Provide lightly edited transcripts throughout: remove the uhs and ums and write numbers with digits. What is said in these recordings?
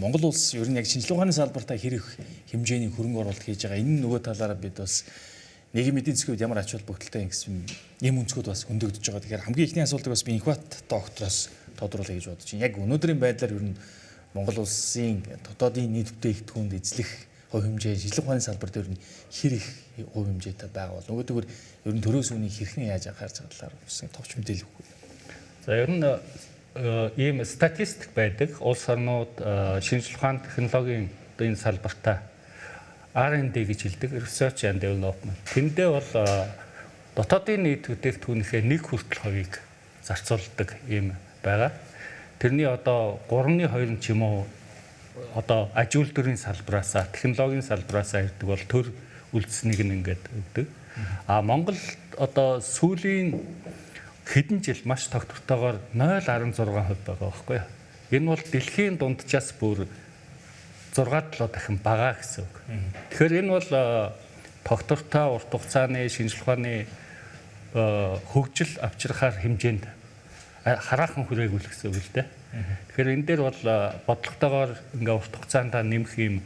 Монгол улс ер нь яг шинжилгээ ухааны салбартаа хэр их хэмжээний хөрөнгө оруулалт хийж байгаа. Энэ нөгөө талаараа бид бас нийгмийн эдийн засгийн үед ямар ач холбогдолтой юм гэсэн ийм өнцгүүд бас хөндөгдөж байгаа. Тэгэхээр хамгийн эхний асуултыг бас би Энхбат доктороос тодруулъя гэж бодож байна. Яг өнөөдрийн байдлаар ер нь Монгол улсын дотоодын нийт бүтээгдэхүүнд эзлэх хувь хэмжээ шинжилгээ ухааны салбар дээр нь хэр их хувь хэмжээтэй байгаа бол нөгөөдөгөр ер нь төрөөс үүнийг хэрхэн яаж анхаарч байгаа талаар бас товч мэдээлэл өгөх. За, ер нь ийм статистик байдаг. Улс орнууд шинжилгээ ухаан, технологийн одоо энэ салбартаа R&D гэж хэлдэг, Research and Development. Тэндээ бол дотоодын нийт бүтээгдэхүүнийхээ нэг хүртэл хувийг зарцуулдаг юм байгаа. Тэрний одоо 3-ны 2 нь ч юм уу одоо аж үйлдвэрийн салбараасаа, технологийн салбараасаа ирдэг бол төр үлдсэнийг нь ингээд өгдөг. А Монгол одоо сүүлийн хэдэн жил маш тогтвортойгоор 0.16% байгаа байхгүй юу? Энэ бол дэлхийн дунджаас бүр 6 7 дахин бага гэсэн үг. Тэгэхээр энэ бол тогтвортой урт хугацааны шинжилгээ ухааны хөгжил авчрахаар хэмжээнд хараахан хүрээгүй л гэсэн үг л дээ. Тэгэхээр энэ дээр бол бодлоготойгоор ингээ урт хугацаанд нэмэх юм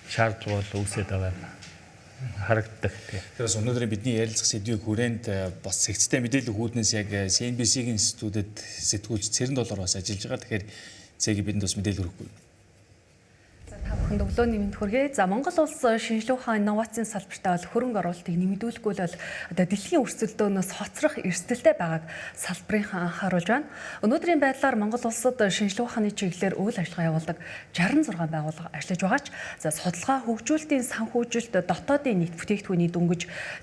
шаардлага бол үүсээд байгаа юм харагддаг. Тэгэхээр өнөөдрийн бидний ярилцах сэдвийн хүрээнд бас сэгцтэй мэдээлэл өгөхүүднээс яг CNBC-ийн институтад сэтгүүлч Цэрэн доллар бас ажиллаж байгаа. Тэгэхээр цэгийг бидэнд бас мэдээлэл өгөхгүй. Та бүхэнд өглөөний мэнд хүргэе. За, Монгол улс шинжилгээ ухаан, инновацийн салбартаа бол хөрөнгө оруулалтыг нэмэгдүүлэхгүй бол одоо дэлхийн өрсөлдөөнөөс хоцрох эрсдэлтэй байгааг салбарынхан анхааруулж байна. Өнөөдрийн байдлаар Монгол улсад шинжилгээ ухааны чиглэлээр үйл ажиллагаа явуулдаг 66 байгууллага ажиллаж байгаа ч за судалгаа хөгжүүлэлтийн санхүүжилт дотоодын нийт бүтээгдэхүүний дөнгөж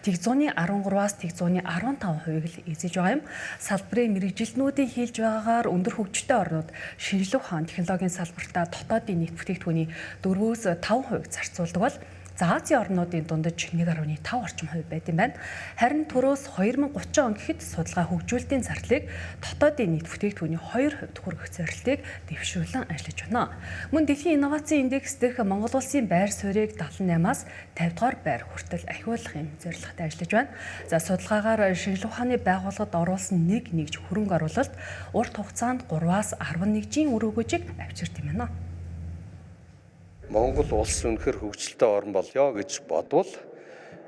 тэг 113-аас тэг 115% л эзэлж байгаа юм. Салбарын мэргэжилтнүүдийн хэлж байгаагаар өндөр хөгжилтэй орнууд шинжилгээ ухаан, технологийн салбартаа дотоодын нийт бүтээгдэхүүний 4-өөс 5% зарцуулдаг бол за Азийн орнуудын дундаж 1.5 орчим хувь байд юм байна. Харин төрөөс 2030 он гэхэд судалгаа хөгжүүлэлтийн зардлыг дотоодын нийт бүтээгдэхүүний 2% хүргэх зорилтыг дэвшүүлэн ажиллаж байна. Мөн дэлхийн инновацийн индекс дэх Монгол улсын байр суурийг 78-аас 50 дугаар байр хүртэл ахиулах юм зорилготой ажиллаж байна. За, судалгаагаар шинжилгээ ухааны байгууллагад оруулсан нэг нэгж хөрөнгө оруулалт урт хугацаанд 3-аас 11-ийн үр өгөөжийг авчирд юм байна. Монгол улс үнэхээр хөгжилтэй орн болёо гэж бодвол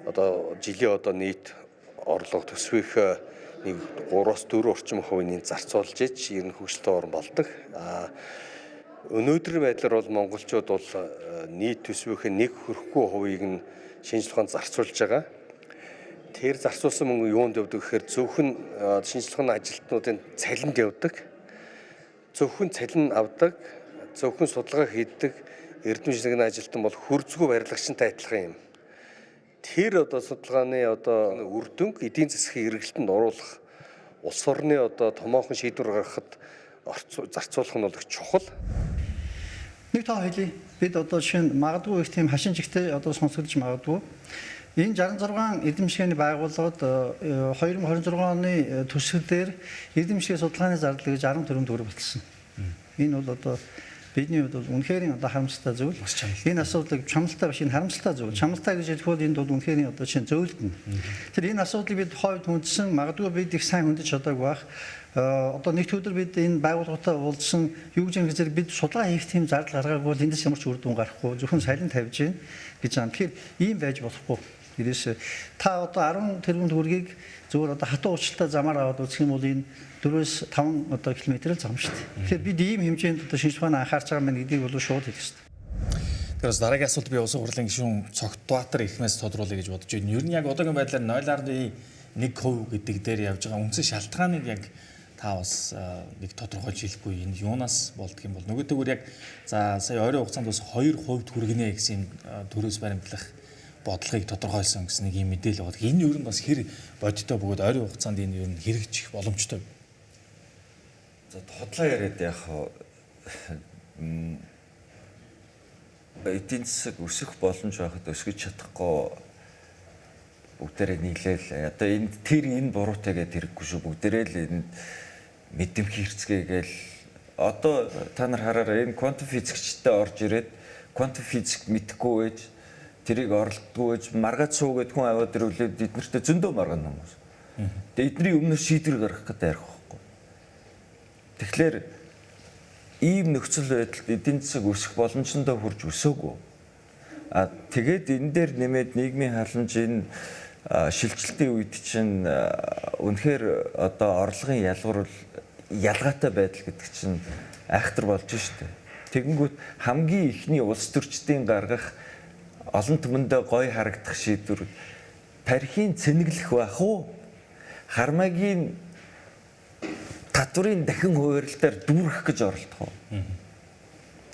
одоо жилийн одоо нийт орлого төсвийнхээ нэг 3-аас 4 орчим хувийн зарцуулж ич ер нь хөгжилтэй орн болдог. А өнөөдрийн байдлаар бол монголчууд бол нийт төсвийнхээ нэг хүрэхгүй хувийг нь шинжилгээ ухаанд зарцуулж байгаа. Тэр зарцуулсан мөнгө юунд явдаг гэхээр зөвхөн шинжилгээ ухааны ажилтнуудын цалинд явдаг. Зөвхөн цалин авдаг, зөвхөн судалгаа хийдэг эрдэм шинжилгээний ажилтан бол хөрзгөө барилгачтай адилхан юм. Тэр одоо судалгааны одоо үр дүнг эдийн засгийн эргэлтэнд оруулах, улс орны одоо томоохон шийдвэр гаргахад зарцуулах нь бол их чухал. Нэг тоо хэлье. Бид одоо жишээ нь магадгүй их тийм хашин чигтэй одоо сонсогдож магадгүй. Энэ 66 эрдэм жишгээний байгууллагад 2026 оны төсөл дээр эрдэм жишгээ судалгааны зардал гэж 10 тэрбум төгрөг баталсан. Энэ бол одоо бидний хувьд бол үнэхээр одоо харамсалтай зүйл. Энэ асуудлыг чамлалтай биш, энэ харамсалтай зүйл. Чамлалтай гэж хэлэх бол энд бол үнэхээр одоо чинь зөөлдөнө. Тэр энэ асуудлыг бид хойд хүндсэн, магадгүй бид их сайн хүндэж чадаагүй байх. Одоо нэг өдөр бид энэ байгууллагатай уулзсан, юу гэж юм гэхээр бид судалгаа хийх тийм зардал гаргаагүй бол эндээс ямар ч үр дүн гарахгүй, зөвхөн салин тавьж гин гэж юм. Тэгэхээр ийм байж болохгүй. Ерөөсөө та одоо 10 тэрбум төгрөгийг зүгээр одоо хатуу уучлалтай замаар аваад үзэх юм бол энэ 4-5 одоо километр л зам шүү дээ. Тэгэхээр бид ийм хэмжээнд одоо шинжилгээ ухаанд анхаарч байгаа юм гэдгийг бол шууд хэлэх хэрэгтэй. Тэгэхээр бас дараагийн асуулт би Улсын хурлын гишүүн Цогтбаатар ихмээс тодруулъя гэж бодож байна. Ер нь яг одоогийн байдлаар 0.1% гэдэг дээр явж байгаа үндсэн шалтгааныг яг та бас нэг тодорхойлж хэлэхгүй, энэ юунаас болдго юм бол нөгөөтэйгүр яг за сая ойрын хугацаанд бас 2% хүргэнэ гэсэн юм төрөөс баримтлах бодлогыг тодорхойлсон гэсэн нэг юм мэдээлэл байгаа. Энэ ер нь бас хэр бодиттой бөгөөд ойрын хугацаанд энэ ер нь хэрэгжих боломжтой. За, худлаа яриад яг эдийн засаг өсөх боломж байхад өсгөж чадахгүй бүгдээрээ нийлээл одоо энд тэр энэ буруутай гэдэг хэрэггүй шүү. Бүгдээрээ л энд мэдрэмхий хэрцгээгээл одоо та нар хараарай, энэ квантум физикчтэй орж ирээд квантум физик мэдэхгүй байж, тэрийг оролддгүй байж, маргаад суу гэд хүн аваад ирүүлээд эднэртэй зөндөө маргана хүмүүс. Тэгээ эдний өмнө шийдвэр гаргах гэдэг ярих байхгүй. Тэгэхээр Ийм нөхцөл байдалд эдийн засаг өсөх боломжтой хүрч өсөөгүй. А тэгээд энэ дээр нэмээд нийгмийн халамж энэ шилжилтийн үед чинь үнэхээр одоо орлогын ялгуурл ялгаатай байдал гэдэг чинь айхтар болж штэ. Тэгэнгүүт хамгийн ихний улс төрчдийн гаргах олон түмэндээ гоё харагдах шийдвэр тархийн цэнэглэх байх уу? Хармаагийн татврын дахин хуваарлтаар дүүргэх гэж оролдох уу?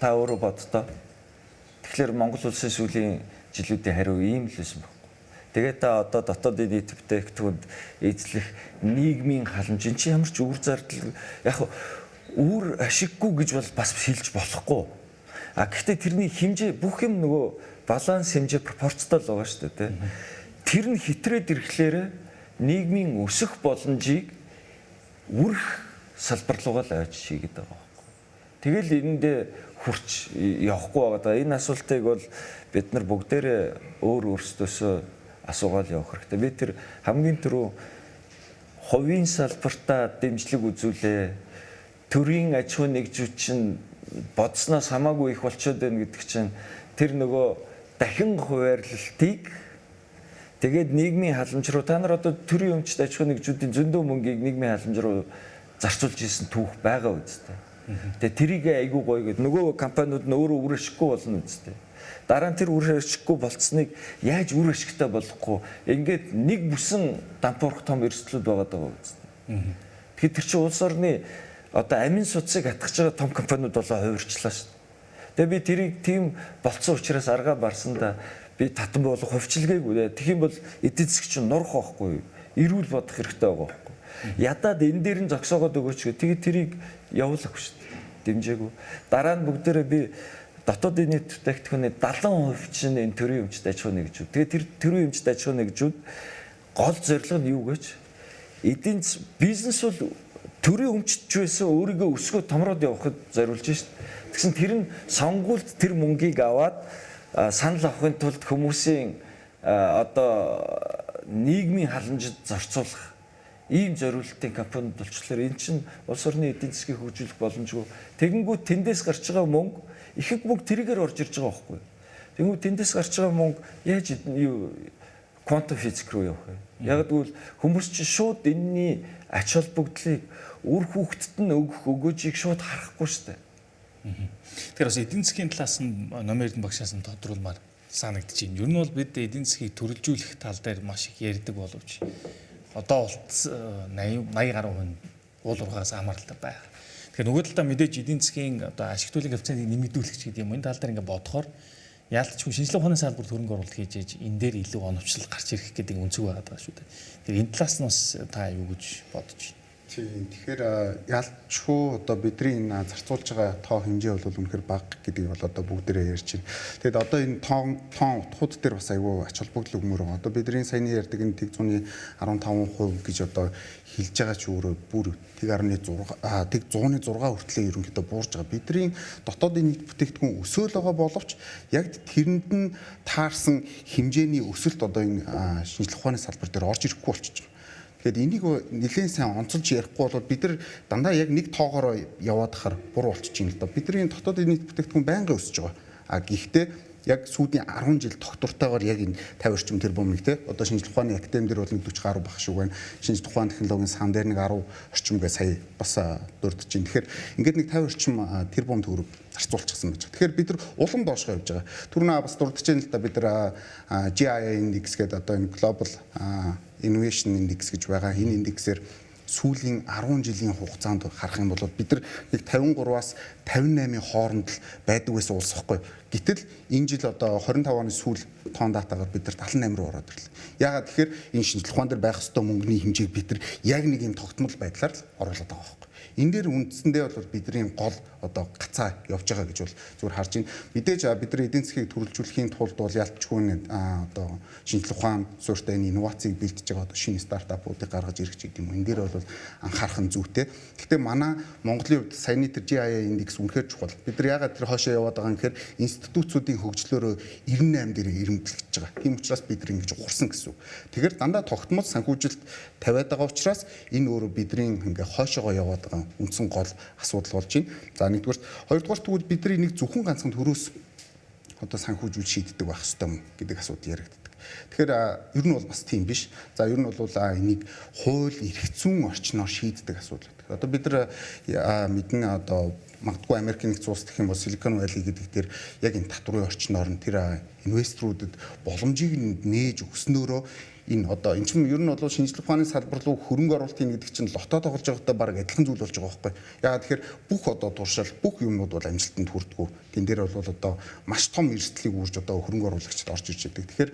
Та өөрөө боддоо. Тэгэхээр Монгол улсын сүүлийн жилүүдийн хариу ийм л байсан байхгүй. Тэгээд та одоо дотоодын нийт бүтээгдэхүүнд эзлэх нийгмийн халамж энэ чинь ямар ч үр зардал яг үр ашиггүй гэж бол бас хэлж болохгүй. А гэхдээ тэрний хэмжээ бүх юм нөгөө баланс хэмжээ пропорцтой л байгаа шүү дээ. Тэр нь хитрээд ирэхлээр нийгмийн өсөх боломжийг үрх салбар руугаа л авч шийгээд байгаа байхгүй. Тэгэл энэндээ хүрч явахгүй байгаа даа. Энэ асуултыг бол бид нар бүгдээрээ өөр өөрсдөөсөө асуугаал явах хэрэгтэй. Би тэр хамгийн түрүү хувийн салбартаа дэмжлэг үзүүлээ. Төрийн аж ахуйн нэгжүүд чинь бодсноос хамаагүй их болчиход байна гэдэг чинь тэр нөгөө дахин хуваарлалтыг тэгээд нийгмийн халамж руу та нар одоо төрийн өмчт аж ахуйн нэгжүүдийн зөндөө мөнгийг нийгмийн халамж руу зарцуулж исэн түүх байгаа үстэй. Тэгээ тэрийг айгүй гоё гэд нөгөө компаниуд нь өөрөө үр ашиггүй болно үстэй. Дараа нь тэр үр ашиггүй болцсныг яаж үр ашигтай болгохгүй ингээд нэг бүсэн дампуурах том эрсдлүүд байгаа даа үстэй. Тэгэхээр тэр чинь улс орны одоо амин судсыг хатгаж байгаа том компаниуд болоо хувирчлаа шүү дээ. Тэгээ би тэрийг тийм болцсон учраас аргаа барсандаа би татан болох хувьчилгээгүй. Тэгэх юм бол эдийн засаг чинь нурах байхгүй юу? Эрүүл бодох хэрэгтэй байгаа байхгүй. Ядаад энэ дээр нь зогсоогоод өгөөч гэх. Тэгээд тэрийг явуулахгүй шүү дээ. Дэмжээгүй. Дараа нь бүгдээрээ би дотоодын нийт бүтээгдэхүүний 70% чинь энэ төрийн өмчт аж ахуйн нэгжүүд. Тэгээд тэр төрийн өмчт аж ахуйн нэгжүүд гол зорилго нь юу гэж? Эдийн бизнес бол төрийн өмчтж байсан өөрийгөө өсгөө томроод явахад зориулж шít. Тэгсэн тэр нь сонгуульд тэр мөнгийг аваад санал авахын тулд хүмүүсийн одоо нийгмийн халамжид зарцуулах ийм зориултын компанид болчлоор эн чинь улс орны эдийн засгийг хөгжүүлэх боломжгүй. Тэгэнгүүт тэндээс гарч байгаа мөнгө ихэнх мөнгө тэрийгээр орж ирж байгаа байхгүй. Тэгэнгүүт тэндээс гарч байгаа мөнгө яаж юу квантум физик руу явах вэ? Яг гэвэл хүмүүс чинь шууд энэний ач холбогдлыг үр хүүхдэд нь өгөх өгөөжийг шууд харахгүй шүү дээ. Тэгэхээр бас эдийн засгийн талаас нь Номын Эрдэнэ багшаас нь тодруулмаар санагдаж байна. Ер нь бол бид эдийн засгийг төрөлжүүлэх тал дээр маш их ярьдаг боловч одоо болт 80 гаруй хүн уул уурхаас амаралтай байх. Тэгэхээр нөгөө талдаа мэдээж эдийн засгийн одоо ашиг төлөв коэффициентийг нэмэгдүүлэх ч гэдэг юм. Энэ тал дээр ингээд бодохоор яалтчгүй шинжлэх ухааны салбарт хөрөнгө оруулалт хийж ээж энэ дээр илүү оновчлол гарч ирэх гэдэг үнцэг байгаа даа шүү дээ. Тэгэхээр энэ талаас нь бас та юу гэж бодож байна? Тийм. Тэгэхээр ялчгүй одоо бидний энэ зарцуулж байгаа тоо хэмжээ бол үнэхээр бага гэдгийг бол одоо бүгдээрээ ярьж байна. Тэгэд одоо энэ тоон утгууд дээр бас айгүй ач холбогдол өгмөр байгаа. Одоо бидний саяны ярьдаг энэ тэг 115% гэж одоо хэлж байгаа ч өөрөө бүр 1.6 тэг 100-ны 6 хүртлээр ерөнхийдөө буурж байгаа. Бидний дотоодын нийт бүтээгдэхүүн өсөөл байгаа боловч яг тэрэнд нь таарсан хэмжээний өсөлт одоо энэ шинжлэх ухааны салбар дээр орж ирэхгүй болчихж байгаа. Тэгэхээр энийг нэлээд сайн онцолж ярихгүй бол бид нар дандаа яг нэг тоогоороо яваад хахаар буруу болчих юм л да. Бидний дотоодын нийт бүтээгдэхүүн байнгын өсөж байгаа. А гэхдээ яг сүүлийн 10 жил тогтвортойгоор яг энэ 50 орчим тэрбумыг те одоо шинжлэх ухааны академи дээр бол нэг 40 гаруй баг шиг байна. Шинжлэх ухааны технологийн сан дээр нэг 10 орчим гээ сая бас дурдж байна. Тэгэхээр ингээд нэг 50 орчим тэрбум төгрөг зарцуулчихсан байж байгаа. Тэгэхээр бид нар улам доошгоо явж байгаа. Түрүүнээ бас дурдж байна л да бид нар GIA индекс гэдэг одоо энэ Global Innovation Index гэж байгаа. Энэ индексээр сүүлийн 10 жилийн хугацаанд харах юм бол бид нар нэг 53-аас 58-ийн хооронд л байдаг байсан улс ихгүй. Гэтэл энэ жил одоо 25 оны сүүл тоон датагаар бид нар 78 руу ороод ирлээ. Яагаад тэгэхээр энэ шинжлэх ухаан дээр байх ёстой мөнгөний хэмжээг бид нар яг нэг юм тогтмол байдлаар л оруулаад байгаа байхгүй. Энэ дээр үндсэндээ бол бидний гол одоо гацаа явж байгаа гэж бол зүгээр харж байна. Мэдээж бид нар эдийн засгийг төрөлжүүлэхийн тулд бол ялчгүй одоо шинжлэх ухаан суурьтай энэ инновацийг бэлдэж байгаа одоо шинэ стартапуудыг гаргаж ирэх гэдэг юм. Энэ дээр бол анхаарах нь зүйтэй. Гэхдээ манай Монголын хувьд саяны тэр GIA индекс үнэхээр чухал. Бид нар яагаад тэр хойшоо яваад байгаа юм гэхээр институцүүдийн хөгжлөөрөө 98 дээр эрэмбэлж байгаа. Тийм учраас бид нар ингэж ухарсан гэсэн үг. Тэгэхээр дандаа тогтмол санхүүжилт тавиад байгаа учраас энэ өөрөө бидний ингээ хойшоогоо яваад байгаа үндсэн гол асуудал болж байна. За нэгдүгээр, хоёрдугаар тэгвэл бидний нэг зөвхөн ганцхан төрөөс одоо санхүүжүүл шийддэг байх ёстой юм гэдэг асуудал яригддаг. Тэгэхээр ер нь бол бас тийм биш. За ер нь бол энийг хууль эрх зүйн орчноор шийддэг асуудал байдаг. Одоо бид нар мэднэ, одоо магадгүй Америкийн нэгдсэн улс гэх юм бол Silicon Valley гэдэг дээр яг энэ татврын орчноор нь тэр инвесторуудад боломжийг нээж өгснөөрөө энэ одоо энэ чинь ер нь бол шинжлэх ухааны салбар руу хөрөнгө оруулалт хийнэ гэдэг чинь лото тоглож байгаатай баг адилхан зүйл болж байгаа байхгүй. Яагаад тэгэхээр бүх одоо туршил, бүх юмнууд бол амжилтанд хүрдэггүй. Тэн дээр бол одоо маш том эрсдлийг үүрж одоо хөрөнгө оруулагчид орж ирж байдаг. Тэгэхээр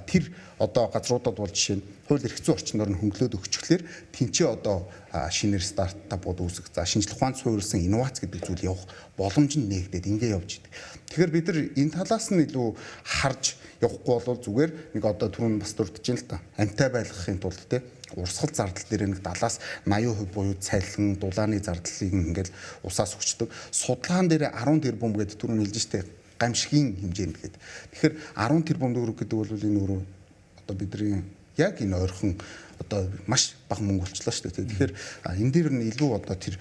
тэр одоо газруудад бол жишээ нь хууль эрх зүйн орчноор нь хөнгөлөөд өгчихлөөр тэнцээ одоо шинээр стартапууд үүсэх, за шинжлэх ухаанд суурилсан инновац гэдэг зүйл явах боломж нь нээгдээд ингээ явж идэг. Тэгэхээр бид нар энэ талаас нь илүү харж явахгүй бол зүгээр нэг одоо түрүүн бас дурдж байна л та. Амьтай байлгахын тулд те урсгал зардал дээр нэг 70-аас 80% буюу цалин, дулааны зардлыг ингээл усаас өгчдөг. Судалгаан дээр 10 тэрбум гэдэг түрүүн хэлж штэ гамшигын хэмжээнд гээд. Тэгэхээр 10 тэрбум төгрөг гэдэг бол энэ өөрөө одоо бидний яг энэ ойрхон одоо маш бага мөнгө болчлоо шүү дээ. Тэгэхээр энэ дээр нь илүү одоо тэр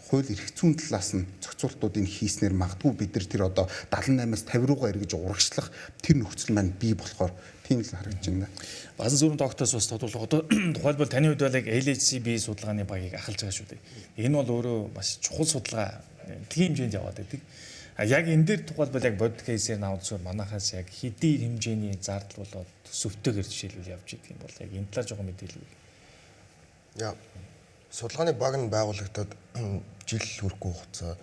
хууль эрх зүйн талаас нь зохицуултуудыг хийснээр магадгүй бид нар тэр одоо 78-аас 50 руугаа эргэж урагшлах тэр нөхцөл маань бий болохоор тийм л харагдаж байна. Базан зүрэн доктороос бас тодруулах. Одоо тухайлбал таны хувьд бол яг LHCB судалгааны багийг ахалж байгаа шүү дээ. Энэ бол өөрөө бас чухал судалгаа тийм хэмжээнд яваад байдаг. Яг энэ дээр тухайлбал яг бодит кейсээр навдсуур манахаас яг хэдий хэмжээний зардал болоод төсөвтэйгээр жишээлбэл явж идэг юм бол яг энэ талаар жоохон мэдээлэл өгье. Яа. Судалгааны баг нь байгуулагдаад жил хүрэхгүй хугацаа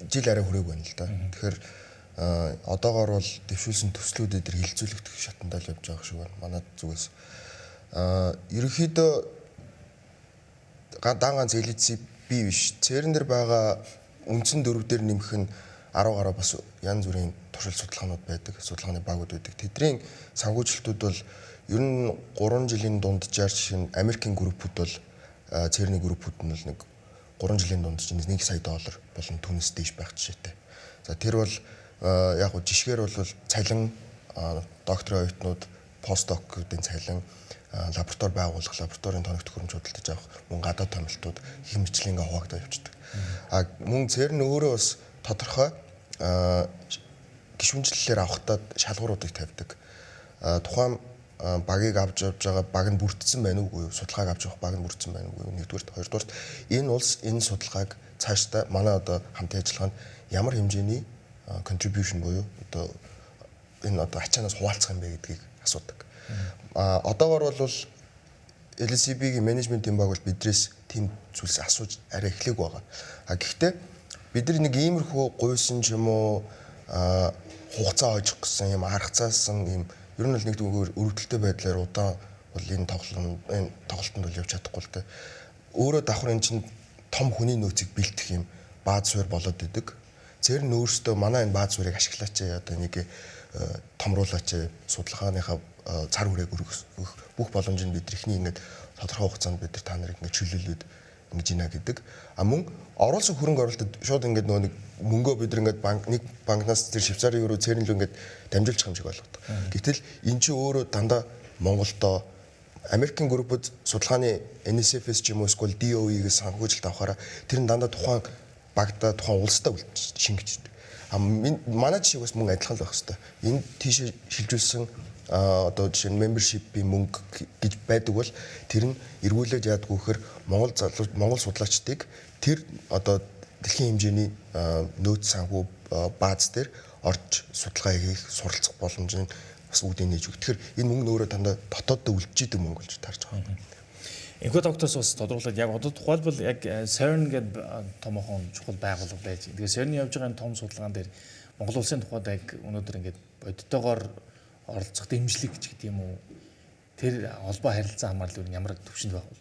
жил арай хүрээгүй байна л да. Тэгэхээр одоогоор бол дэвшүүлсэн төслүүд дээр хилцүүлэгдэх шатандаа л явж байгаа шиг байна. Манай зүгээс. Ерөнхийдөө дан ганц LHCB биш. ЦЕРН дээр байгаа үндсэн дөрөв дээр нэмэх нь 10 гаруй бас янз бүрийн туршил судалгаанууд байдаг, судалгааны багууд байдаг. Тэдний санхүүжилтүүд бол ер нь 3 жилийн дунджаар жишээ нь Америкийн группүүд бол ЦЕРН-ийн группүүд нь бол нэг 3 жилийн дунд чинь 1 сая доллар болон түүнээс дээш байх жишээтэй. За тэр бол яг гоо жишгээр бол цалин, докторийн оюутнууд, постдокуудын цалин, лаборатори байгуулах, лабораторийн тоног төхөөрөмж худалдаж авах, мөн гадаад томилтууд гэх мэтлэн ингээ хуваагдаад явчихдаг. А мөн ЦЕРН өөрөө бас тодорхой гишүүнчлэлээр авахтаа шалгууруудыг тавьдаг. Тухайн багийг авч явж байгаа баг нь бүрдсэн байна уугүй юу? Судалгааг авч явах баг нь бүрдсэн байна уугүй юу? Нэгдүгээрт, хоёрдугаарт энэ улс энэ судалгааг цаашдаа манай одоо хамтын ажиллагаанд ямар хэмжээний contribution буюу одоо энэ одоо ачаанаас хуваалцах юм бэ гэдгийг асуудаг. Одоогор бол LCB-гийн менежментийн баг бол бидрээс тийм зүйлс асууж арай эхлэегүй байгаа. А гэхдээ бид нар нэг иймэрхүү гуйсан ч юм уу хугацаа хожих гэсэн юм аргацаасан юм ер нь бол нэг зүгээр өрөвдөлтөй байдлаар удаан бол энэ тоглолт энэ тоглолтод бол явж чадахгүй л дээ. Өөрөө давхар энэ чинь том хүний нөөцийг бэлтгэх юм бааз суурь болоод идэг. ЦЕРН өөрсдөө манай энэ бааз суурийг ашиглаач одоо энийг томруулаач судалгааныхаа цар хүрээг өргөх бүх боломжийг бид эхний ингээд тодорхой хугацаанд бид та нарыг ингээд чөлөөлөд ингэж ийна гэдэг. А мөн оруулсан хөрөнгө оруулалтад шууд ингээд нөгөө нэг мөнгөө бид нар ингээд банк нэг банкнаас тэр Швейцарын евро ЦЕРН рүү ингээд дамжуулчих юм шиг болгодог. Гэтэл эн чинь өөрөө дандаа Монголдоо Америкийн группүүд судалгааны NSF-с ч юм уу эсвэл DOE-гээс санхүүжилт авахаараа тэр нь дандаа тухайн багтаа тухайн улсдаа шингэждэг. А манай жишээ бас мөн адилхан л байх хэвээр. Энэ тийшээ шилжүүлсэн одоо жишээ нь membership-ийн мөнгө гэж байдаг бол тэр нь эргүүлээд яадгүй гэхээр Монгол залуу Монгол судлаачдыг тэр одоо дэлхийн хэмжээний нөөц санхүү бааз дээр орж судалгаа хийх, суралцах боломжийг бас үүдээ нээж өгөх. Тэгэхээр энэ мөнгө нь өөрөө дандаа дотооддоо үлдчихийдэг мөнгө болж таарч байгаа юм. Энэхүү доктороос бас тодруулаад яг одоо тухайлбал яг CERN гэдэг томоохон чухал байгууллага байж. Тэгээ CERN-ийн явж байгаа энэ том судалгаан дээр Монгол улсын тухайд яг өнөөдөр ингээд бодтойгоор оролцох дэмжлэг ч гэдэг юм уу тэр холбоо харилцаа хамаарлал юу ямар төвшөнд байх вэ?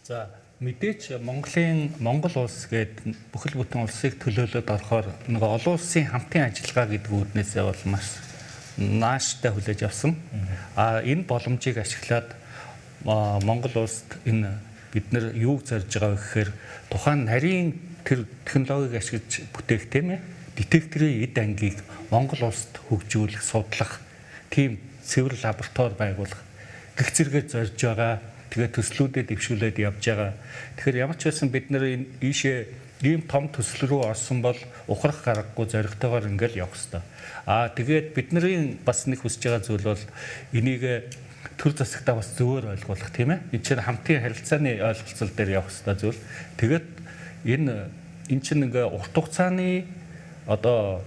За мэдээч Монгол улс гээд бүхэл бүтэн улсыг төлөөлөд орохоор нэг олон улсын хамтын ажиллагаа гэдэг үүднээсээ бол маш нааштай хүлээж авсан. А энэ боломжийг ашиглаад Монгол улсад энэ бид нар юуг зорж байгаа вэ гэхээр тухайн нарийн тэр технологиг ашиглаж бүтээх тийм детекторын эд ангийг Монгол улсад хөгжүүлэх, судлах тийм цэвэр лаборатори байгуулах гэх зэрэгээр зорж байгаа. Тэгээд төслүүдэд дэвшүүлээд явж байгаа. Тэгэхээр ямар ч байсан бид нар энэ ийшээ ийм том төсөл рүү орсон бол ухрах гаргагүй зоригтойгоор ингээл явах хэрэгтэй. Аа тэгээд бидний бас нэг хүсэж байгаа зүйл бол энийг төр засагтаа бас зөвөр ойлгуулах, тийм ээ. Энэ чинь хамтын харилцааны ойлголцол дээр явах хэрэгтэй зүйл. Тэгээд энэ чинь ингээ урт хугацааны одоо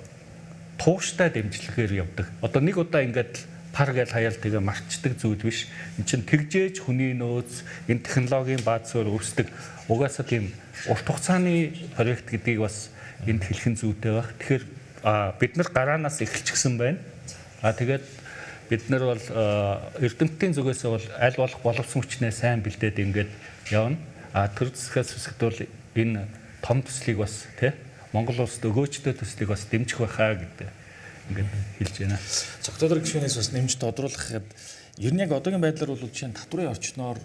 тууштай дэмжлэгээр явдаг. Одоо нэг удаа ингээд пар гэж хаяал тэгээ марчдаг зүйл биш. Энд чинь тэгжээж хүний нөөц, энэ технологийн бааз суурь өсдөг. Угаасаа тийм урт хугацааны проект гэдгийг бас энд хэлэх нь зүйтэй байх. Тэгэхээр бид нар гараанаас эхэлчихсэн байна. Тэгээд бид нар бол эрдэмтдийн зүгээс бол аль болох боловсон хүчнээ сайн бэлдээд ингээд явна. Төр засгаас үсгэд бол энэ том төслийг бас тий Монгол улсад өгөөжтэй төслийг бас дэмжих байхаа гэдэг ингээд хэлж байна. Цогтолор гишүүнээс бас нэмж тодруулахад ер нь яг одоогийн байдлаар бол жишээ нь татврын орчноор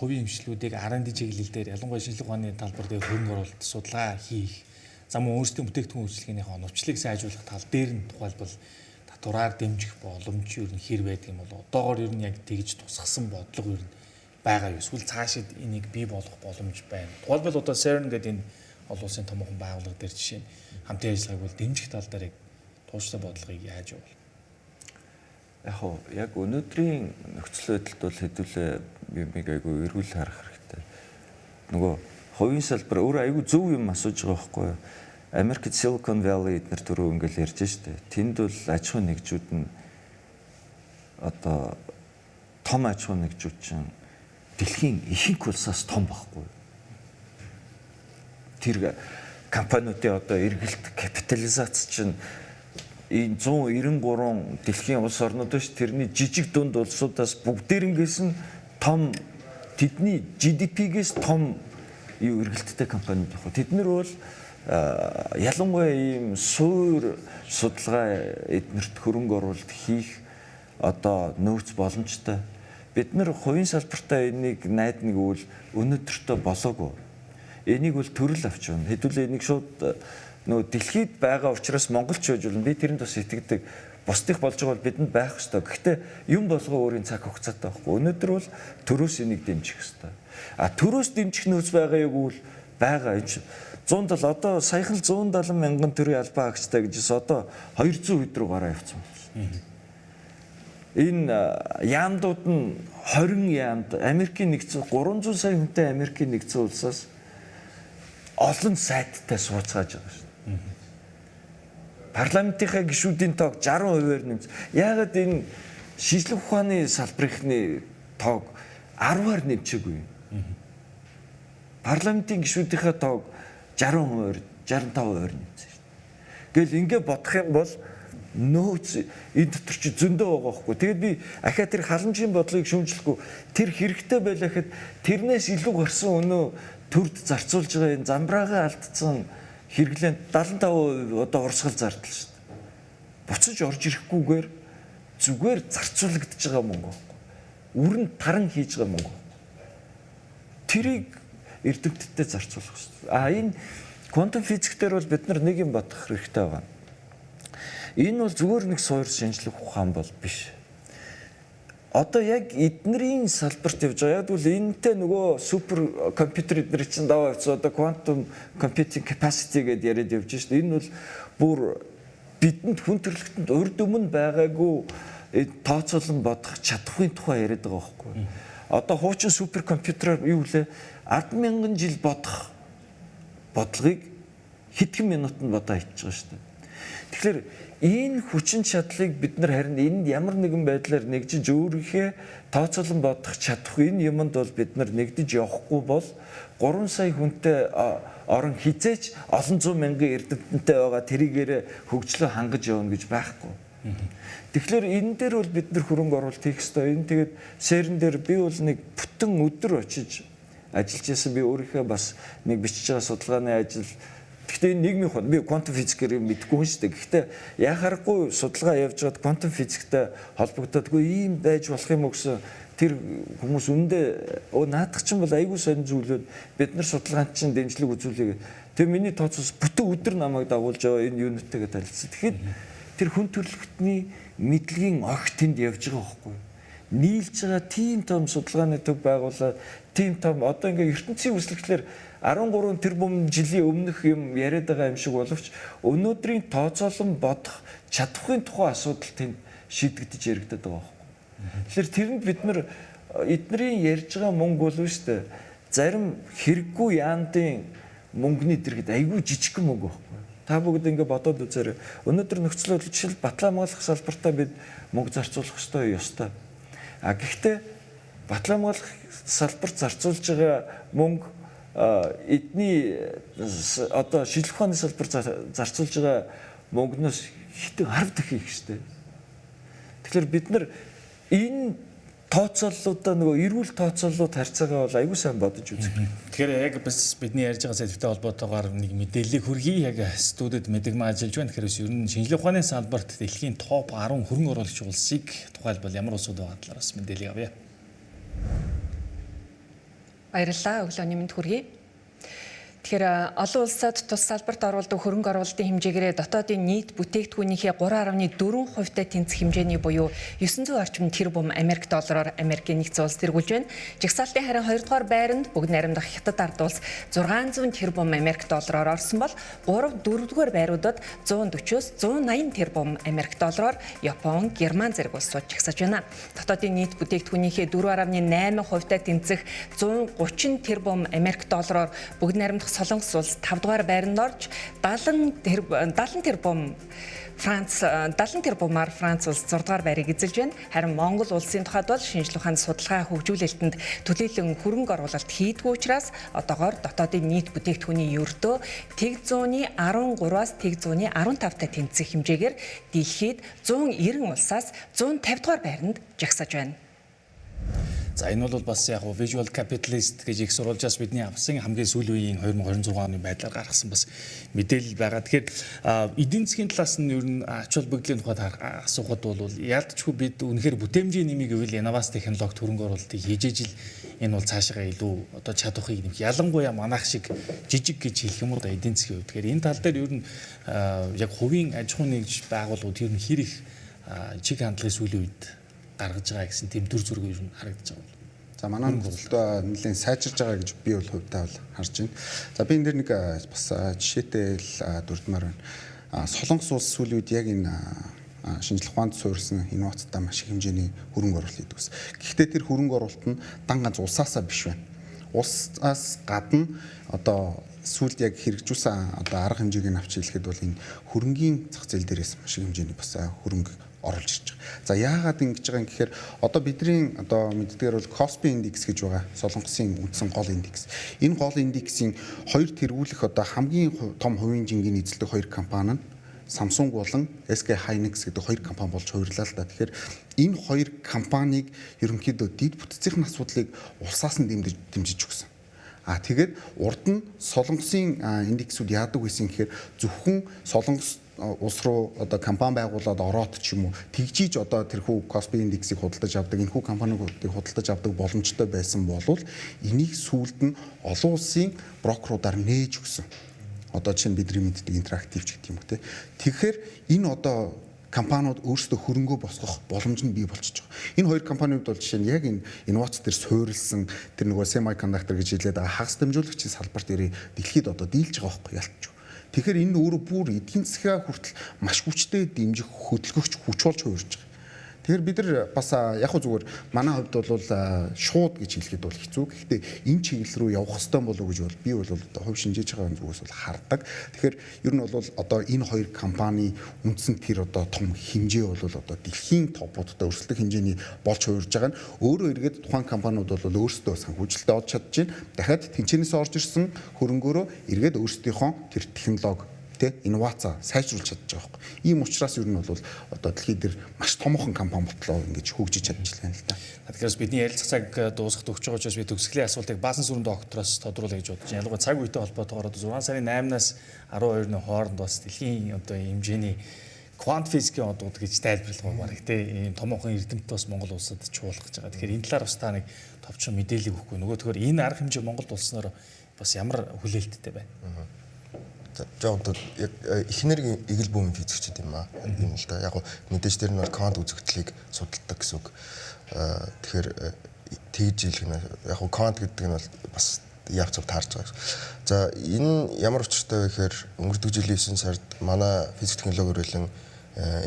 хувийн хэмжлүүдийг R&D чиглэл дээр ялангуяа шинжлэх ухааны талбар дээр хөрөнгө оруулалт судалгаа хийх, за мөн өөрсдийн бүтээгдэхүүн үйлчилгээнийхээ оновчлыг сайжруулах тал дээр нь тухайлбал татвараар дэмжих боломж ер нь хэр байдаг юм бол одоогоор ер нь яг тэгж тусгасан бодлого ер нь байгаа юу? Эсвэл цаашид энийг бий болгох боломж байна. Тухайлбал одоо CERN гэдэг энэ олон улсын томоохон байгууллага дээр жишээ нь хамтын ажиллагааг бол дэмжих тал дээр яг тууштай бодлогыг яаж явуул? Яг хоо яг өнөөдрийн нөхцөл байдалд бол хэдүүлээ юмыг айгүй эргүүл харах хэрэгтэй. Нөгөө хувийн салбар өөрөө айгүй зөв юм асууж байгаа байхгүй юу? Америкт Silicon Valley эднэр түрүү ингээл ярьж штэ. Тэнд бол аж ахуйн нэгжүүд нь одоо том аж ахуйн нэгжүүд чинь дэлхийн ихэнх улсаас том байхгүй юу? Тэр компаниудын одоо эргэлт капитализац чинь энэ 193 дэлхийн улс орнууд ш тэрний жижиг дунд улсуудаас бүгдээрнгээс нь том тэдний GDP-гээс том юу эргэлттэй компаниуд байхгүй. Тэд нар бол ялангуяа ийм суур судалгаа эднэрт хөрөнгө оруулалт хийх одоо нөөц боломжтой. Бид нар хувийн салбартаа энийг найднаг үйл өнөөдөртөө болоогүй. Энийг бол төрөл авч явна. Хэдүүлээ энийг шууд нөгөө дэлхийд байгаа учраас монголч байж болно. Би тэрэнд бас итгэдэг. Бусдых болж байгаа бол бидэнд байх ёстой. Гэхдээ юм болгоо өөрийн цаг хугацаатай байхгүй. Өнөөдөр бол төрөөс энийг дэмжих ёстой. А төрөөс дэмжих нөөц байгаа юу гэвэл байгаа. Энэ 170 одоо саяхан 170 мянган төрийн албан хаагчтай гэжээс одоо 200 хэд рүү гараа явцсан байна. Энэ яамдууд нь 20 яамд Америкийн нэгдсэн 300 сая хүнтэй Америкийн нэгдсэн улсаас олон сайттай сууцгааж байгаа шүү. Парламентынхаа гишүүдийн тоог 60%-аар нэмсэн. Яагаад энэ шинжлэх ухааны салбарынхны тоог 10-аар нэмчээгүй юм? Парламентын гишүүдийнхээ тоог 60%-аар 65%-аар нэмсэн шүү. Гэл ингээ бодох юм бол нөөц энэ дотор чи зөндөө байгаа байхгүй. Тэгээд би ахаа тэр халамжийн бодлогыг шүүмжлэхгүй тэр хэрэгтэй байлаа гэхэд тэрнээс илүү гарсан өнөө төрд зарцуулж байгаа энэ замбраагаа алдсан хэрэглээнд 75% одоо урсгал зардал шүү дээ. Буцаж орж ирэхгүйгээр зүгээр зарцуулагдаж байгаа мөнгө байхгүй. Үрэн таран хийж байгаа мөнгө. Тэрийг эрдэмтдтэй зарцуулах хэрэгтэй. А энэ квантум физик дээр бол бид нар нэг юм бодох хэрэгтэй байгаа. Энэ бол зүгээр нэг суур шинжлэх ухаан бол биш. Одоо яг эднэрийн салбарт явж байгаа. Яг бол энэтэй нөгөө супер компьютер эднэр чинь даваа явцсан. Одоо quantum computing capacity гэдээ яриад явж шээ. Энэ бол бүр бидэнд хүн төрөлхтөнд урд өмнө байгаагүй тооцоолон бодох чадхын тухай яриад байгаа байхгүй. Одоо хуучин супер компьютераар юу лээ 10,000 жил бодох бодлогыг хэдхэн минутанд бодоо хийчих байгаа шүү дээ. Тэгэхээр энэ хүчин чадлыг бид нар харин энд ямар нэгэн байдлаар нэгжиж өөрийнхөө тооцоолон бодох чадах энэ юмд бол бид нар нэгдэж явахгүй бол 3 сая хүнтэй орон хизээч олон зуун мянган эрдэмтэнтэй байгаа тэрийгээр хөгжлөө хангаж явна гэж байхгүй. Тэгэхээр энэ дээр бол бид нар хөрөнгө оруулалт хийх ёстой. Энэ тэгээд сэрэн дээр би бол нэг бүтэн өдөр очиж ажиллаж байсан. Би өөрийнхөө бас нэг бичиж байгаа судалгааны ажил. Гэхдээ энэ нийгмийн ухаан би квантум физикээр юм мэдэхгүй юм шүү дээ. Гэхдээ яхаарахгүй судалгаа явж байгаад квантум физиктэй холбогдоодгүй ийм байж болох юм уу гэсэн тэр хүмүүс үндэ наадах чинь бол айгүй сонин зүйлүүд бид нар судалгаанд чинь дэмжлэг үзүүлээ. Тэгээ миний тооцоос бүтэн өдөр намайг дагуулж яваа энэ юунитэйгээ танилцсан. Тэгэхэд тэр хүн төрөлхтний мэдлэгийн огт тэнд явж байгаа байхгүй. нийлж байгаа тийм том судалгааны төв байгуулаад тийм том одоо ингээ ертөнцийн үүслэгчлэр 13 тэрбум жилийн өмнөх юм яриад байгаа юм шиг боловч өнөөдрийн тооцоолон бодох чадварын тухай асуудал тэнд шийдэгдэж яригдаад байгаа байхгүй. Тэгэхээр тэрэнд бид нар эднэрийн ярьж байгаа мөнгө болов шүү дээ. Зарим хэрэггүй яандын мөнгөний дэргэд айгүй жижигхэн мөнгө байхгүй. Та бүгд ингээ бодоод үзээрэй. Өнөөдөр нөхцөл байдал жишээл батлан хамгаалах салбартаа бид мөнгө зарцуулах ёстой ёстой. А гэхдээ батлан хамгаалах салбарт зарцуулж байгаа мөнгө эдний одоо шинжлэх ухааны салбар зарцуулж байгаа мөнгнөөс хэдэн 10 дахин их штэ. Тэгэхээр бид нар энэ тооцооллуудаа нөгөө эрүүл тооцооллууд харьцаагаа бол аягүй сайн бодож үзэх. Тэгэхээр яг бас бидний ярьж байгаа сэдвтэй холбоотойгоор нэг мэдээллийг хүргэе. Яг студид мэдэгмаа ажиллаж байна. Тэгэхээр ер нь шинжлэх ухааны салбарт дэлхийн топ 10 хөрөнгө оруулагч улсыг тухайлбал ямар улсууд байгаа талаар бас мэдээллийг авъя. Баярлалаа. Өглөөний мэнд хүргэе. Тэгэхээр олон улсад тус салбарт оруулдаг хөрөнгө оруулалтын хэмжээгээрээ дотоодын нийт бүтээгдэхүүнийхээ 3.4% та тэнцэх хэмжээний буюу 900 орчим тэрбум Америк доллараар Америкийн нэгдсэн улс тэргүүлж байна. Жагсаалтын харин 2 дугаар байранд бүгд найрамдах Хятад ард улс 600 тэрбум Америк доллараар орсон бол 3 4 дугаар байруудад 140-оос 180 тэрбум Америк доллараар Япон, Герман зэрэг улсууд жагсаж байна. Дотоодын нийт бүтээгдэхүүнийхээ 4.8% та тэнцэх 130 тэрбум Америк доллараар бүгд найрамдах Солонгос улс 5 дугаар байранд орж 70 тэрбум Франц 70 тэрбумаар Франц улс 6 дугаар байрыг эзэлж байна. Харин Монгол улсын тухайд бол шинжлэх ухааны судалгаа хөгжүүлэлтэнд төлөөлөн хөрөнгө оруулалт хийдгүй учраас одоогоор дотоодын нийт бүтээгдэхүүний ердөө 113-аас 115 та тэнцэх хэмжээгээр дэлхийд 190 улсаас 150 дугаар байранд жагсаж байна. За энэ бол бас яг visual capitalist гэж их сурвалжаас бидний авсан хамгийн сүүлийн үеийн 2026 оны байдлаар гаргасан бас мэдээлэл байгаа. Тэгэхээр эдийн засгийн талаас нь ер нь ач холбогдлын тухайд асуухад бол яалтчгүй бид үнэхээр бүтээмжийн нэмийг гэвэл инновац технологид хөрөнгө оруулалтыг хийж ижил энэ бол цаашаа илүү одоо чадварыг нэмэх ялангуяа манайх шиг жижиг гэж хэлэх юм уу да эдийн засгийн хувьд. Тэгэхээр энэ тал дээр ер нь яг хувийн аж ахуйн нэгж байгууллагууд ер нь хэр их чиг хандлагын сүүлийн үед гаргаж байгаа гэсэн тийм төр зүрэг ер нь харагдаж байгаа. За манай нөхцөлдөө нэлээд сайжирж байгаа гэж би бол хувьдаа бол харж байна. За би энэ дэр нэг бас жишээтэй л дурдмаар байна. Солонгос улс сүүлийн үед яг энэ шинжлэх ухаанд суурилсан инновацтай маш их хэмжээний хөрөнгө оруулалт хийдэг ус. Гэхдээ тэр хөрөнгө оруулалт нь дан ганц улсаасаа биш байна. Улсаас гадна одоо сүүлд яг хэрэгжүүлсэн одоо арга хэмжээг нь авч хэлэхэд бол энэ хөрөнгийн зах зээл дээрээс маш их хэмжээний бас хөрөнгө оруулж ирж байгаа. За яагаад ингэж байгаа юм гэхээр одоо бидний одоо мэддгээр бол Kospi индекс гэж байгаа. Солонгосын үндсэн гол индекс. Энэ гол индексийн хоёр тэргүүлэх одоо хамгийн том хувийн жингийн эзэлдэг хоёр компани нь Samsung болон SK Hynix гэдэг хоёр компани болж хувирлаа л да. Тэгэхээр энэ хоёр компанийг ерөнхийдөө дэд бүтцийн асуудлыг улсаас нь дэмжиж өгсөн. А тэгээд урд нь Солонгосын индексүүд яадаг байсан гэхээр зөвхөн Солонгос улс руу одоо компани байгуулад ороод ч юм уу тэгжиж одоо тэрхүү Kospi индексийг худалдаж авдаг, энэхүү компаниудыг худалдаж авдаг боломжтой байсан болвол энийг сүүлд нь олон улсын брокеруудаар нээж өгсөн. Одоо жишээ нь бидний мэддэг интерактив ч гэдэг юм уу те. Тэгэхээр энэ одоо компаниуд өөрсдөө хөрөнгөө босгох боломж нь бий болчихж байгаа. Энэ хоёр компаниуд бол жишээ нь яг энэ инновац дээр суурилсан тэр нөгөө semiconductor гэж хэлээд байгаа хагас дамжуулагчийн салбар дээр дэлхийд одоо дийлж байгаа байхгүй ялтч. Тэгэхээр энэ өөрөө бүр эдийн засгаа хүртэл маш хүчтэй дэмжих хөдөлгөгч хүч болж хувирж байгаа. Тэгэхээр бид нар бас яг хөө зүгээр манай хувьд бол шууд гэж хэлэхэд бол хэцүү. Гэхдээ энэ чиглэл рүү явах ёстой болов уу гэж бол би бол одоо хувь шинжээж байгаа зүгээс бол хардаг. Тэгэхээр ер нь бол одоо энэ хоёр компани үндсэн тэр одоо том хэмжээ бол одоо дэлхийн топуудтай өрсөлдөх хэмжээний болж хувирж байгаа нь өөрөө эргээд тухайн компаниуд бол өөрсдөө санхүүжилтээ олж чадж байна. Дахиад тэнцэнээс орж ирсэн хөрөнгөөрөө эргээд өөрсдийнхөө тэр технологи инновац сайжруулж чадж байгаа байхгүй. Ийм учраас ер нь бол одоо дэлхий дээр маш томоохон компани ботлоо ингэж хөгжиж чадчихлаа л да. Тэгэхээр бидний ярилцах цаг дуусах төгсөж байгаа учраас би төгсгөлийн асуултыг Баасан сүрэн доктороос тодруулъя гэж бодож байна. Ялангуяа цаг үетэй холбоотойгоор одоо 6 сарын 8-наас 12-ны хооронд бас дэлхийн одоо хэмжээний квант физикийн одууд гэж тайлбарлах бараг те ийм томоохон эрдэмтд бас Монгол улсад чуулгах гэж байгаа. Тэгэхээр энэ талаар бас та нэг товчхон мэдээлэл өгөхгүй. Нөгөөдөхөр энэ арга хэмжээ Монголд болсноор бас ямар хүлээлттэй байна? Жоо яг эхнэр эгэл бүүмийн физикчид юм аа. Юм л да. Яг мэдээж тэр нь бол квант үзэгдлийг судалдаг гэсэн үг. Тэгэхээр тэгж хэлэх нь яг квант гэдэг нь бол бас яв цав таарч байгаа. За энэ ямар учиртай вэ гэхээр өнгөрдөг жилийн 9 сард манай физик технологи хүрээлэн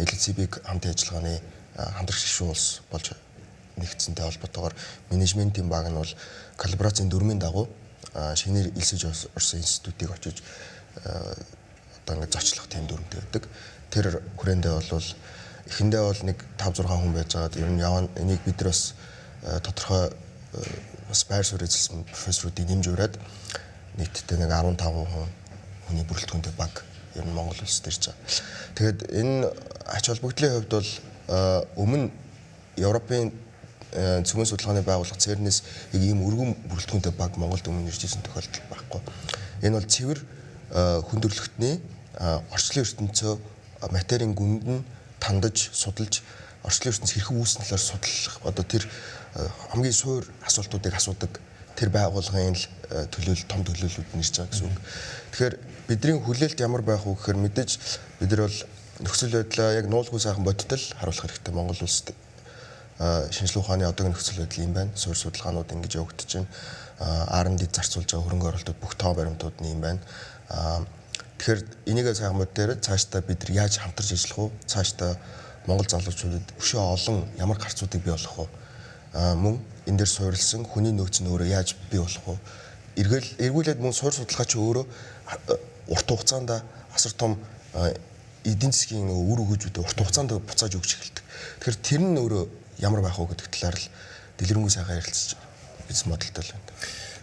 LCB-г хамтын ажиллагааны хамтрагч гишүүн улс болж нэгдсэнтэй холбоотойгоор менежментийн баг нь бол коллаборацийн дүрмийн дагуу шинээр элсэж орсон институтыг очиж одоо ингээд зочлох тийм дүрмтэй байдаг. Тэр хүрээндээ бол эхэндээ бол нэг 5 6 хүн байж байгаад ер нь яваа энийг бид нар бас тодорхой бас байр суурь эзэлсэн профессоруудыг нэмж ураад нийтдээ нэг 15 хүн хүний бүрэлдэхүүнтэй баг ер нь Монгол улсад ирж байгаа. Тэгэхээр энэ ач холбогдлын хувьд бол өмнө Европын цөмийн судалгааны байгууллага ЦЕРНээс яг ийм өргөн бүрэлдэхүүнтэй баг Монголд өмнө ирж исэн тохиолдол байхгүй. Энэ бол цэвэр хүндрэлтний орчлон ертөнцөө материйн гүнд нь тандаж судалж орчлон ертөнц хэрхэн үүснэ талаар судлах одоо тэр хамгийн суур асуултуудыг асуудаг тэр байгууллагын л төлөөлөл том төлөөллүүд нь ирж байгаа гэсэн үг. Тэгэхээр бидний хүлээлт ямар байх вэ гэхээр мэдээж бид нар бол нөхцөл байдлаа яг нуулгүй сайхан бодитол харуулах хэрэгтэй. Монгол улсад шинжлэх ухааны одоогийн нөхцөл байдал юм байна. Суурь судалгаанууд ингэж явагдаж байна. R&D зарцуулж байгаа хөрөнгө оруулалтууд бүх тоо баримтууд нь юм байна. Тэгэхээр энийгээ сайхан бод дээр цаашдаа бид нар яаж хамтарч ажиллах вэ? Цаашдаа Монгол залуучуудад өшөө олон ямар гарцуудыг бий болгох вэ? Мөн энэ дээр суурилсан хүний нөөц нь өөрөө яаж бий болох вэ? Эргүүлээд мөн суурь судалгаа чи өөрөө урт хугацаанд асар том эдийн засгийн үр өгөөжүүдээ урт хугацаанд буцааж өгч эхэлдэг. Тэгэхээр тэр нь өөрөө ямар байх вэ гэдэг талаар л дэлгэрэнгүй сайхан ярилцж бизнес модельтэй л байна.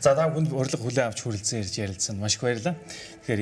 За та бүхэнд урилга хүлээн авч хүрэлцэн ирж ярилцсанд маш их баярлалаа. Тэгэхээр